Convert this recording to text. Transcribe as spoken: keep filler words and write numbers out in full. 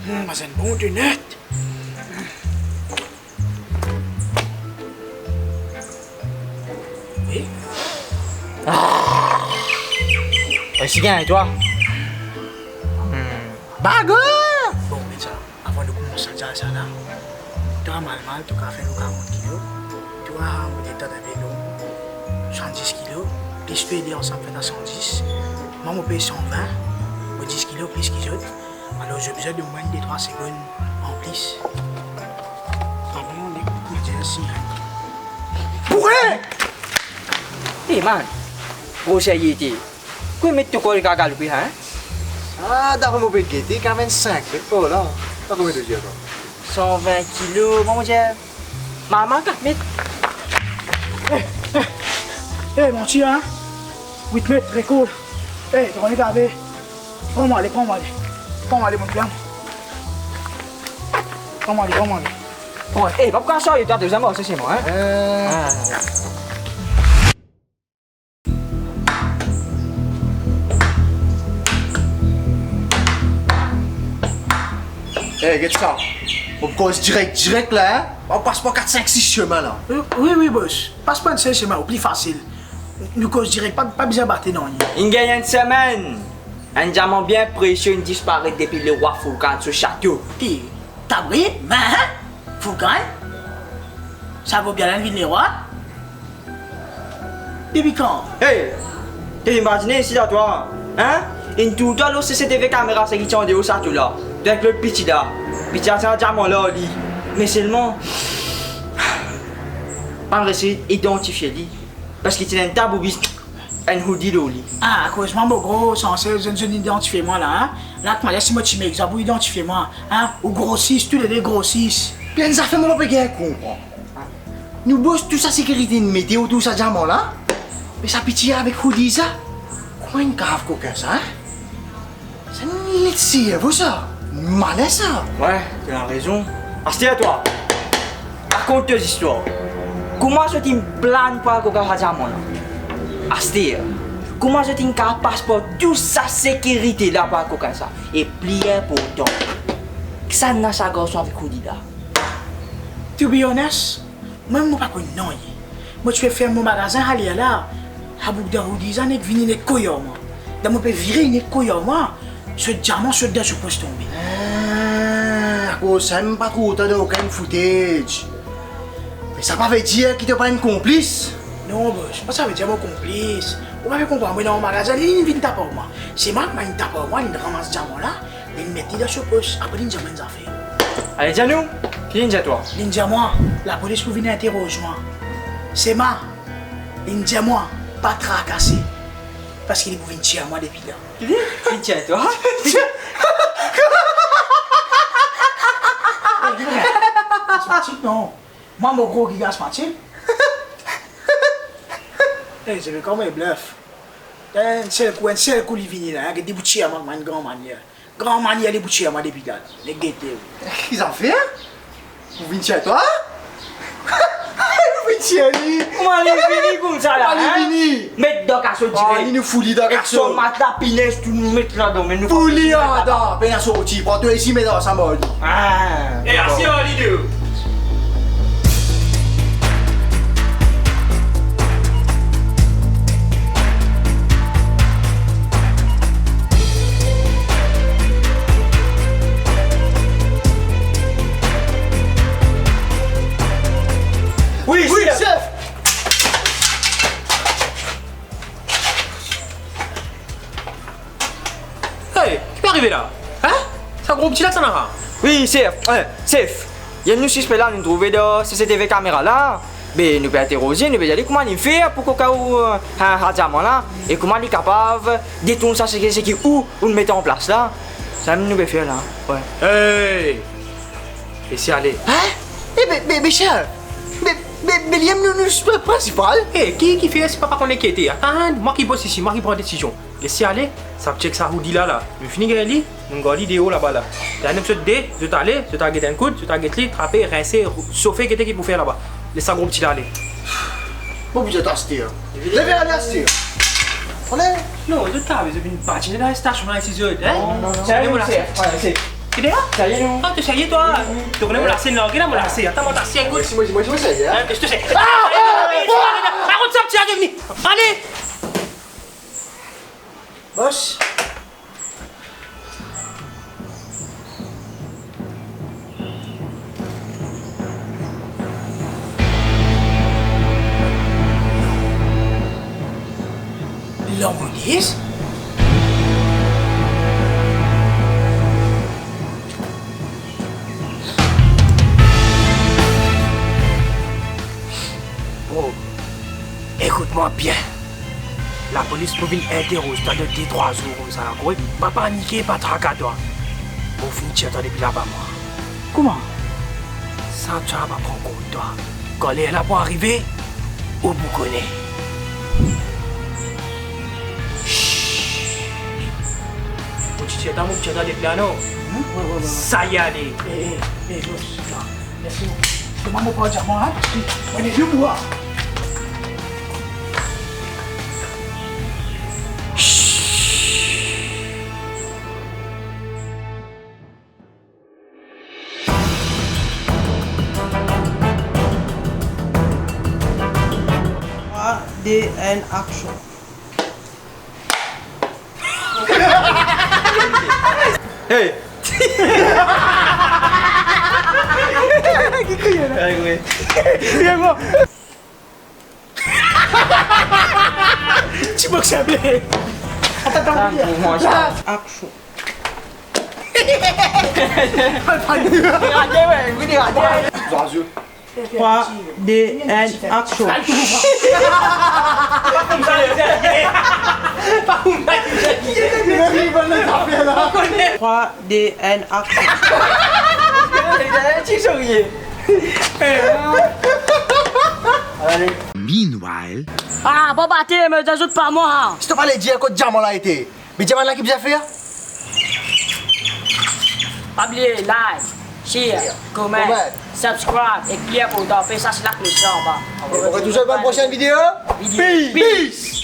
Hmm, pas enn bon de net. Wi. Ah. Osi bien, e twa? Hmm. Bago! Bon, met sa. Avan nou koumans sa, dir sa la, twa, malmal, to kapav fer nou karant kilo. Twa, mo letan enpe lon, swasanndis kilo, plis twa, ede ansam fer twa sandis. Mwa, mo pez san vin, mo dis kilo plis ki zot. Alor, zot bizin donn mwa enn de trwa segonn anplis. Avan nou koumans sa. Boure! Hey, man! Gro serye ete. Kouma met to kor li kapav galoupe sa, hein? Ah, dapre mo pe gete, kapav enn sink met par la. Pa kouma to dir ankor. San vin kilo, mo dir, mama kat met. Eh, eh, eh, manti, hein? Wit met, rekoul. Eh, to kone gabe. Pran mwa ale, pran mwa ale. Pran mwa ale, mon grann. Pran mwa ale, pran mwa ale. Pran mwa ale. Eh, pa pou kapav sarye twa, to bizin marse sirman, hein? Eh. Ah. Eh, get sa. Mo koz direk, direk la, hein. Mo pas par kat, sink, sis sime la. Wi, wi, wi, bos. Pas par enn sel sime, ou pli fasil. Nou koz direk, pa, pa bizin bate nanye. Inn gagn enn semenn. Enn diaman bien presie inn disparet depi lerwa Fourgane so sato. Ki? Tabri? Mwa, hein? Fourgane? Sa vo bien la, vinn lerwa? Depi kan? Hey! To imazine isi la twa, hein? Inn trouv twa lor C C T V kamera seki ti andeor sato la, avek lot piti la. Piti la ti ena diaman lor li. Me selman, pa'nn resi idantifie li. Paski ti ena enn tab oubien enn hoodie lor li. Ah, akoz mwa mo gro, sanse zot, zot idantifie mwa la, hein? La, kouma dir si mo ti migre, zot pou idantifie mwa, hein? Ou grosis, toulede grosis. Enn zafer mo pa pe gagn konpran. Nou bos tou sa sekirite inn mete otour sa diaman la, me sa piti avek hoodie sa, kouma inn kapav kokin sa, hein? Sa enn net servo sa, malin sa. Wi, to ena rezon. Aster twa, rakont to zistwar. Kouma zot inn plan pou al kokin sa diaman la? Aster, kouma zot inn kapav pas par tou sa sekirite la pou al kokin sa? E pli inportan, kisannla sa garson avek hoodie la? To be honest, mwa mem mo pa konn nanye. Mo ti pe ferm mo magazin, ale la, sa boug dan hoodie sa nek vini, nek koy ar mwa. Dan mo pe vire, nek koy ar mwa, so diaman sot dan so pos tonbe. Ah, akoz sa mem pa tro otan dan okenn footage. Me sa pa vedir ki to pa enn konplis. Non, bos, pa sa vedir mo konplis. Ou pa pe konpran, mwa dan mo magazin, li, li vinn tap ar mwa. Se mwa, mwa inn tap ar mwa, li ramas diaman la, li met li dan so pos, apre li dir mwa enn zafer. Ale, dir nou, ki linn dir twa? Linn dir mwa, lapolis pou vinn interoz mwa. Se mwa, linn dir mwa, pa trakase, paski li pou vinn tir mwa depi la. Ki li? Li tir twa? Asmatik, non. Mwa, mo gro giga asmatik. Eh, se pe kouma blef. Enn sel kou, enn sel kou li vini la, hein, get li pou tir mwa, mwa enn gran manier. Gran manier li pou tir mwa depi la. Nek gete ou. Ki zafer? Pou vinn tir twa? Pou vinn tir li? Kouma li vini koumsa la, hein? Kouma li vini? Met dan kaso direk. Ah, li nou fout li dan kaso. Kaso, matla, pinez, tou nou met ladan, me nou fout li ladan, pena sorti. Pran to isi, met dan sa mor li. Ah. E asi, ali de. Wi, wi, sef. Sef. Hey, ki pe arive la? Hein? Sa gro piti la, sa nara? Wi, sef. Eh, sef. Enn nou sispek la, nou trouve dan C C T V kamera la. Be, nou pe interoze, nou pe dir li kouma li fer pou kokin ou, eh, sa, sa diaman la, e kouma li kapav detourn sa seki, seki ou, ou met an plas la. Sa mem nou pe fer la. Wi. Hey! Lese ale. Hein? Eh, be, be, be, sef. Be, be, be, li mem nou, nou sispek prinsipal. Eh, ki, ki fer, se pa, pa konn enkiete. Atann, mwa ki bos isi, mwa ki pran desizion. Les li ale, sa pti ek sa hoodie la, la. Nou fini gagn li, nou gard li deor laba la. Lerla nou sot de, zot ale, zot al get enn kout, zot al get li, trape, rinse, sofe, gete ki pou fer laba. Les sa gro pti la ale. Mo bizin aste, hein. Leve, ale aste. Ale. Non, zot la, zot vinn badine dan stasion la, isi, zot, hein? Non, non, non. Sa, mo la. Sa, se, se. Ki de la? Sa li, non? Ah, to serye, twa? Wi, wi. To kone mo lase, non, ki la, mo lase. Atann, mo lase, gout. Mo, mo, mo, mo serye, hein. Hein, to serye. Ah! Ah, ah, ah! Akoz sa, ti ale vini. Ale! Bos. Lanmonis? Bon, ekout mwa bien. Lapolis pou vinn interoz twa dan de trwa zour koumsa la, kore? Pa panike, pa traka twa. Mo finn tir twa depi laba mwa. Kouma? Sa twa pa pran kont twa. Kan ler la pou arive, ou pou kone. Shh. Mo ti tir twa, mo ti tir twa depi la, non? Hmm? Wi, wi, wi, wi. Sa y ale. Eh, eh, eh, boss, la. Mersi. Demann mo pa diaman, hein, parski mo ena de bwa. Trwa, de, enn, aksion. Hey! Ki kriye la? Ay, wi. Kriye mwa. Ti boxer ble. Atann, atann. Aksion. Rate, wi, rate. Trwa, de, enn, aksion. Trwa, de, enn, aksion. Meanwhile. Ah, pa bate, me dir zot pa mwa, ha. Si to pa le dir kot diaman la ete, me diaman la ki bizin fer? Pa bliye like, share, comment, subscribe ek pli inportan, pes sa si laklos la anba. Retrouv zot dan prosenn video. Video. Peace. Peace.